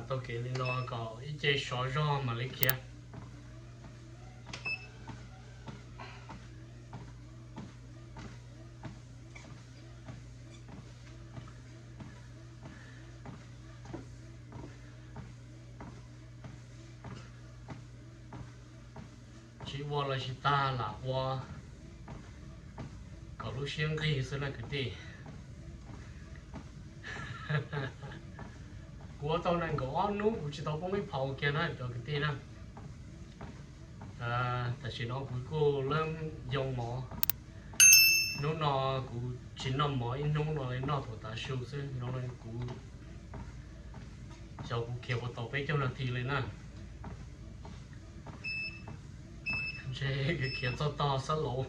Taug kev li no kom ib ce sov zog mam li khiav. Tsis ua los tsis tag, lam ua kom lub siab nqig xwb na kwv tij. Kuv ua tau nees nkaum ob hnub kuv tsis tau poob ib phaus kiag na cov kwv tij na. Tam sim no kuv kuj lab yoo mov. Hnub no kuv tsis noj mov ib hnub no li, noj thaum tav su xwb no. Kuv, xyov kuv khiav puas tau peb caug nas this li na. Ntshe khiav txog tog xab laus.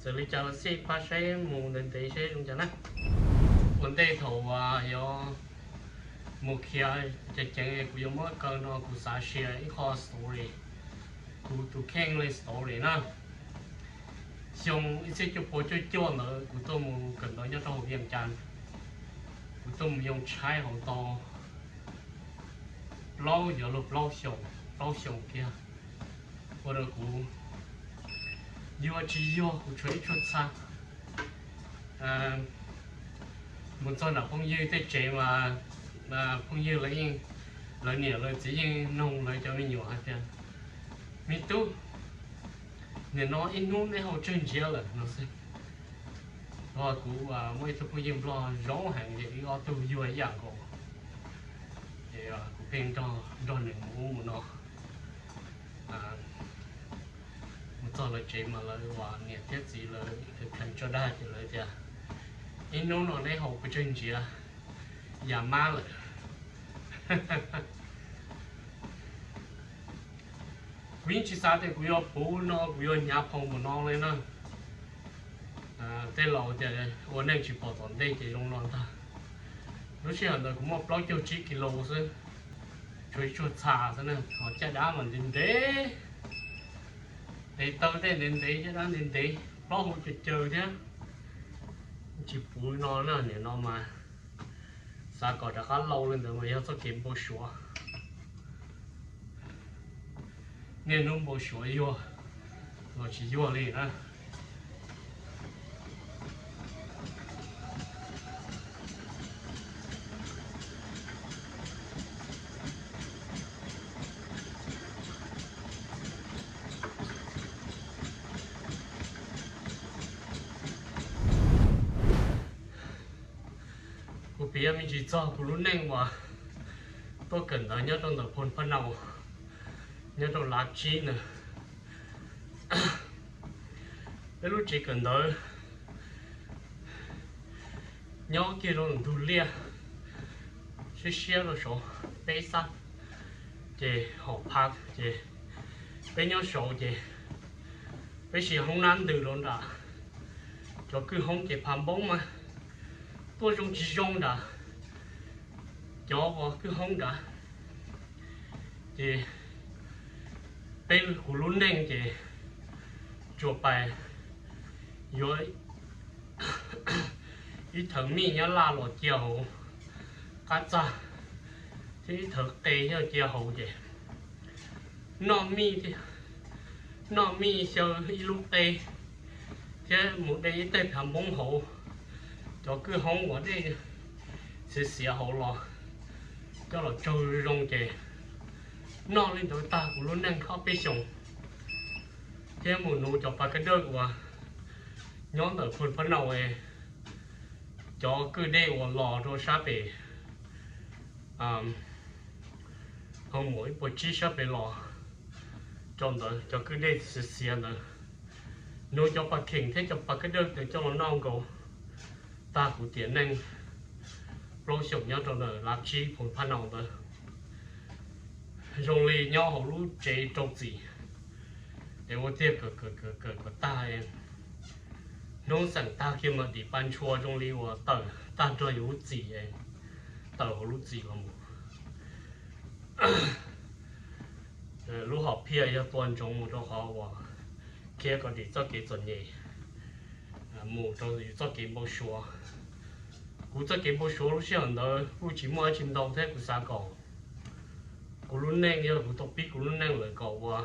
Txawm li cas los xij pab saib mus ntev ntev seb zoo cas na. Ua ntej thaum yuav mus khiav ceev ceev, kuv yuav muab kaw no kuv xav share ib qho story, kuv tus kheej li story na. Xyoo ib txhiab cuaj pua cuaj cuaj ntawd kuv tuaj mus kawm ntawv nyob rau hauv Vias Cas, kuv tuaj mus yoo tshaib hauv tau plaub, yuav luag plaub xyoos, plaub xyoos kiag. Ua rau kuv yuag tsis yuag, kuv tshuav ib tshuag txha. Mus txog nram phooj ywg tej tsev mas phooj ywg lawv yeej, lawv niam lawv txiv yeej noog lawv cov me nyuam hais tias, me tub, nim no ib hnub neb haus tsawg ntsiav lawm no xwb. Kuv muaj ib tug phooj ywg Nplog zoo heev, ib ob tug yuag ib yam nkaus. Kuv pheej nrog nws mus ub mus no. Mus txog lawv tsev mas lawv ua niam thiab txiv lawv kheev tso dag ces lawv tias, ib hnub no neb haus pes tsawg ntsiav, ya mab lawm. Kuv yeej tsis xav tias kuv yuav puv no, kuv yuav hnyav phoo mus no li na. Tej laus tias ua neej tsis pom tom ntej ces zoo no ntag. Lub sij hawm ntawd kuv muaj plaub caug tsib kis lus xwb, tshuav ib tshuag txha xwb na, ho caj dab mas ntev ntev, tes taw tej ntev ntev, caj dab ntev ntev, plaub hau caws caws thiab. Tsis puv no na, nim no mas xav kom rov qab laus li ntawd mas yog txoj kev npau suav. Niaj hnub npau suav yuag los tsis yuag li na. Kuv piav me ntsis txog kuv lub neej uas tuaj kawm ntawv nyob rau ntawm Phoo Phaj Nau, nyob rau Lav Tsib na. Peb lub tsev kawm ntawv nyob kiag rau ntug liaj, siab siab rau saud peb xab, ces hom phav ces peb nyob saud ces peb siv hoob nab ntws rau nram. Cov kwj hoob ces phav npoob mas tuaj zoo tsis zoo nram cov uas kwj hoob nrad. Ces peb kuv lub neej ces tsuas pais yuav ib thawv mij nyab laj los cia hauv qab txaj, thiab ib thawv qe nyob cia hauv ces noj mij thiab, noj mij xyaw ib lub qe thiab mus de ib tej phav npoob hauv cov kwj hoob uas dej xiav xiav hauv los coj los tsaug zoo ces noj li ntawd tag kuv lub neej ob peb xyoos, thiab mus nuv cov pas kaj dawj uas nyob ntawm Phoo Phaj Nau, cov kwj dej uas los rau sab pem, ho mus ib puas tsib sab pem los rau ntawd cov kwj dej xiav xiav ntawd, nuv cov pas kheem thiab cov pas kaj dawj ntawd coj los noj nkaus tag kuv tiam neej plaub xyoos nyob rau ntawm Lav Tsib Phoo Phaj Nau ntawd. Zoo li nyob hauv lub tsev rau txim es ua tiag kawm kawm kawm kom tag, hnub xeem tag kiag mas dim pa ntshua zoo li uas tawm tag nrho yus lub txim, tawm hauv lub txim los mus. Lub hom phiaj yog tua ntsoov mus rau qhov uas khiav kom dim txoj kev txom nyem, mus rau yus txoj kev npau suav. Kuv txoj kev npau suav lub sij hawm ntawd kuj tsis muaj dab tsi ntau thiab kuv xav kom kuv lub neej yog kuv tau pib kuv lub neej lawm kom ua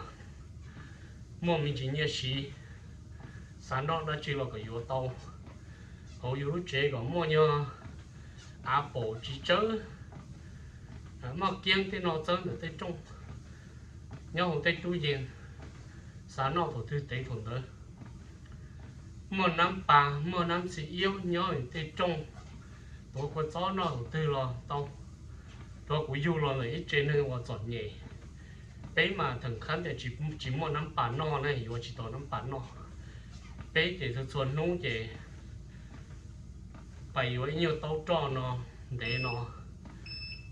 muaj me ntsis nyiaj siv, xav noj dab tsi los kom yuav tau. Hauv yus lub tsev kom muaj nyog apple, txiv tsawb, maj kiab tej no txawb ntawm tej rooj, nyob hauv tej tub yees, xav noj thaum twg tev thaum ntawd. Muaj nab pas, muaj nab txiv iab nyob tej rooj, tuav kua txob noj thaum twg los tau. Rau kuv yug los lawm ib tsev neeg uas txom nyem, peb mas theem qhab tias tsis muaj nab pas noj ne, yuav tsis tau nab pas noj. Peb ces txhua txhua hnub ces pais yuav ib nyuag taub roj no, ntev no,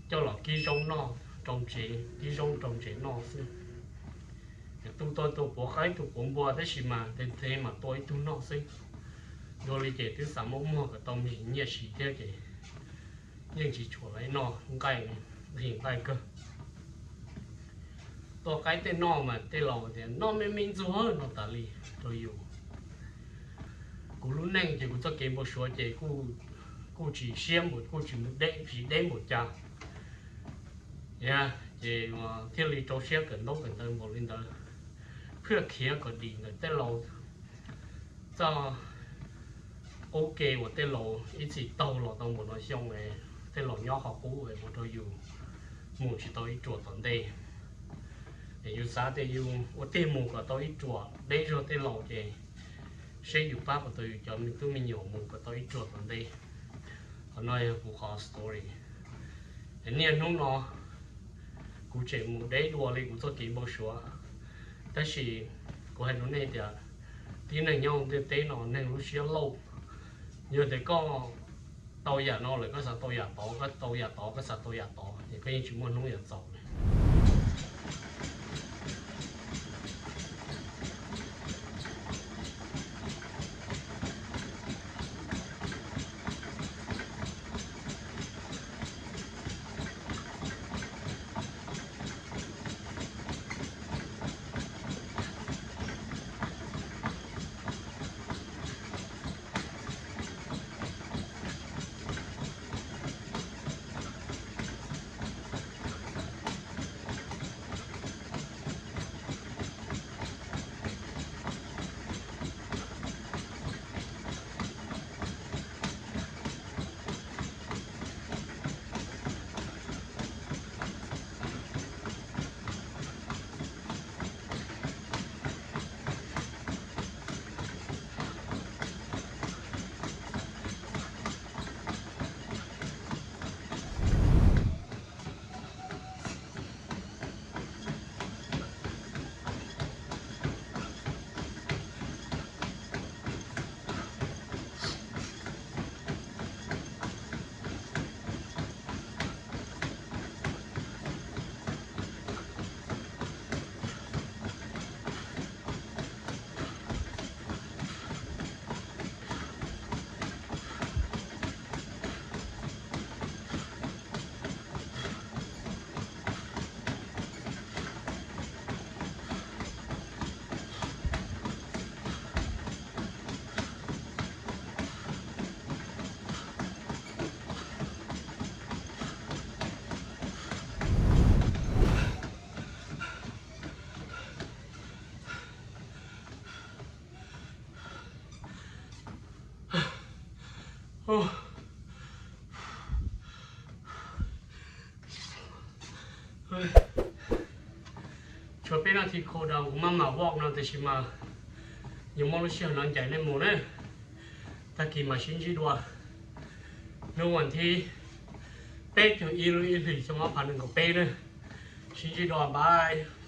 coj los kib zaub noj rau tsev, kib zaub rau tsev noj xwb. Tu tau tus puav qaib tus puav npua tab sis mas ntev ntev mas tua ib tug noj xwb. Dua li ces twb xav muab muag kom tau me nyiaj siv thiab ces yeej tsis tshuav li, noj nqaij, nqhis nqaij kawg. Tua qaib tej noj mas tej laus tias noj me me ntxuag no tas li rau yus. Kuv lub neej ces kuv txoj kev npau suav ces kuj tsis siab npaum, kuj tsis mus deb, tsis deb npaum cas. Ces thiaj li rau siab kawm ntaub kawm ntawv npaum li ntawd, phiaj khiav kom dim ntawm tej laus txoj qub ke uas tej laus ib txhis taug los tau npaum no xyoo, tej laus nyob qhov qub ua rau yus mus tsis tau ib ruam tom ntej. Es yus xav tias yus ua tiag mus kom tau ib ruam deb zog tej laus ces seb yus pab kom tau yus cov me tub me nyuam mus kom tau ib ruam tom ntej. Qhov no yog kuv qhov story. Es niaj hnub no kuv tseem mus deb dua li kuv txoj kev npau suav, tab sis kuv hais rau nej tias tib neeg nyob ntiaj teb no neeg lub siab lauj, yog tias koj tau yam no lawm koj xav tau yam tod, koj tau yam tod koj xav tau yam tod ces koj yeej tsis muaj hnub yuav txaus li. Tshuav peb no thi kho da kuv maj mam walk no tiam sis mas yuav muab lub sij hawm no ncaim nej mus na. Tag kis mas sib ntsib dua hnub vas thib peb caug ib lub ib hlis xyoo ob phav nees nkaum peb na. Sib ntsib dua, bye.